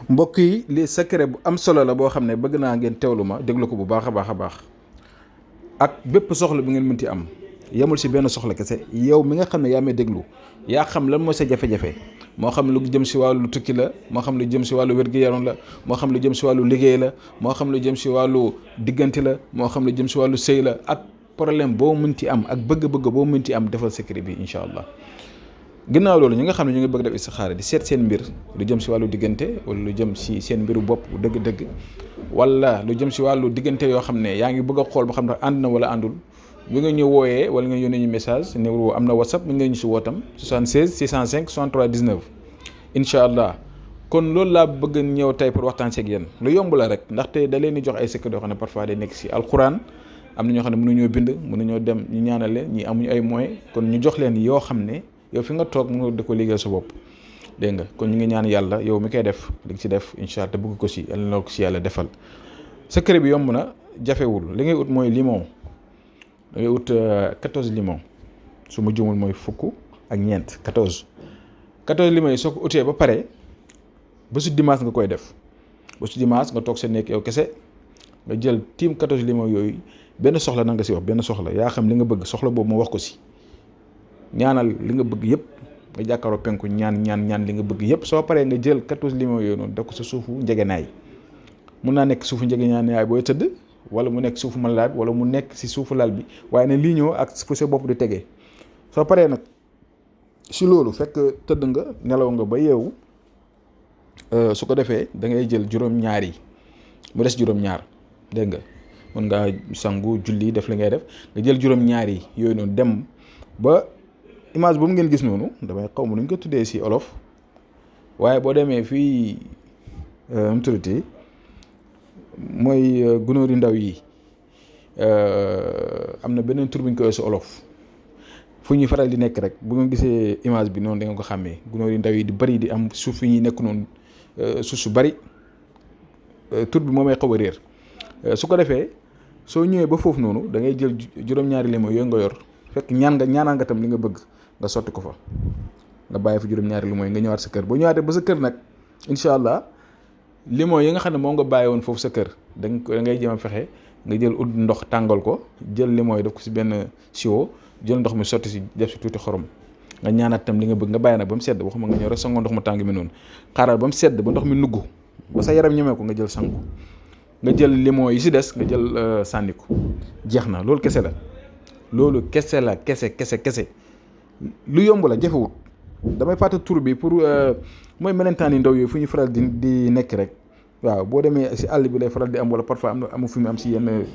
mbokk yi li secret bu am solo la boo xam ne bëgg naa ngeen teewlu ma déglu ko bu baax a baax a baax ak bépp soxla bu ngeen mënti am yemul si benn soxla kese yow mi nga xam ne yaa may déglu yaa xam lan mooy sa jafe-jafe moo xam lu jëm si wàllu tukki la moo xam lu jëm si wàllu wér-gu-yaram la moo xam lu jëm si wàllu liggéey la moo xam lu jëm si wàllu diggante la moo xam lu jëm si wàllu sëy la ak problème boo mënti am ak bëgg-bëgg boo mënti am defal secret bi incha allah. ginnaaw loolu ñi nga xam ne ñu ngi bëgg def istixaara di seet seen mbir lu jëm si wàllu diggante wala lu jëm si seen mbiru bopp dëgg-dëgg wala lu jëm si wàllu diggante yoo xam ne yaa ngi bëgg a xool ba xam ne ànd na wala àndul bi nga ñu wooyee wala nga yónnee ñu message numéro am na whatsapp mi nga ñu si wootam 76 605 63 19 incha allah. kon loolu laa bëgg ñëw tey pour waxtaan seeg yéen lu yomb la rek ndaxte da leen di jox ay secret yoo xam ne parfois day nekk si alquran am na ñoo xam ne mënuñoo bind mënuñoo dem ñu ñaanal leen ñi amuñu ay moyens kon ñu jox leen yoo xam ne yow fi nga toog mënoo di ko liggéey sa bopp dégg nga kon ñu ngi ñaan yàlla yow mi koy def li nga ci def incha allah te bëgg ko si yàlla na ko si yàlla defal. secret bi yomb na jafewul li ngay ut mooy limon da ngay ut 14 limon su ma jumul mooy fukk ak ñeent 14 limon yi soo ko utee ba pare ba su dimanche nga koy def ba su dimanche nga toog sa nekk yow kese nga jël tiim 14 limon yooyu benn soxla na nga si wax benn soxla yaa xam li nga bëgg soxla boobu ma wax ko si. ñaanal li nga bëgg yëpp nga jàkkaaroo penku ñaan li nga bëgg yëpp soo paree nga jël 14 limons yooyu noonu def ko sa suufu njegenaay mun naa nekk suufu njegenaay booy tëdd wala mu nekk suufu malaat wala mu nekk si suufu lal bi waaye ne lii ñëw ak fu sa bopp di tegee soo paree nag si loolu fekk tëdd nga nelaw nga ba yeewu su ko defee da ngay jël juróom-ñaar yi mu des juróom-ñaar dégg nga mën ngaa sangu julli def li ngay def nga jël juróom-ñaar yi yooyu noonu dem ba. image boobu ngeen gis noonu damay xaw ma nu ñu ko tuddee si olof waaye boo demee fii mu tuddati mooy gunóor yu ndaw yi am na beneen tur bu ñu koy si olof fu ñuy faral di nekk rek bu nga gisee image bi noonu da nga ko xàmmee gunóor yu ndaw yi di bëri di am suuf yi ñuy nekk noonu suuf su bëri tur bi moomay xaw a réer su ko defee soo ñëwee ba foofu noonu da ngay jël juróom-ñaari limon yooyu nga yor fekk ñaanal nga tam li nga bëgg. nga sotti ko fa nga bàyyi fa juróom-ñaari limon yi nga ñëwaat sa kër boo ñëwaatee ba sa kër nag incha allah limon yi nga xam ne moom nga bàyyi woon foofu sa kër da ngay jëm a fexe nga jël ut ndox tàngal ko jël limon yi def ko si benn siwo jël ndox mi sotti si def si tuuti xorom nga ñaanaat tam li nga bëgg nga bàyyi nag ba mu sedd waxuma nga ñëw rek sangoo ndox mu tàng mi noonu xaaral ba mu sedd ba ndox mi nugg ba sa yaram ñemee ko nga jël sangu nga jël limon yi si des nga jël sànni ko jeex na loolu kese la kese lu yomb la jafewut damay fàtte tur bi pour mooy melentaan yi ndaw yooyu fu ñu faral di nekk rek waaw boo demee si àll bi lay faral di am wala parfois amu fi mu am si yenn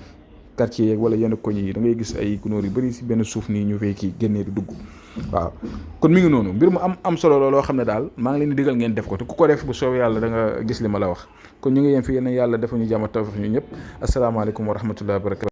quartier yeeg wala yenn koñ yi da ngay gis ay gunóor yu bëri si benn suuf nii ñu fay kii génnee di dugg waaw kon mi ngi noonu mbir mu am solo loo xam ne daal maa ngi leen di digal ngeen def ko te ku ko def bu soobee yàlla da nga gis li ma la wax kon ñu ngi yem fi yéen yàlla dafa ñu jàmm tawfiq ñu ñëpp asalaamaaleykum wa rahmatullahi wa barakatu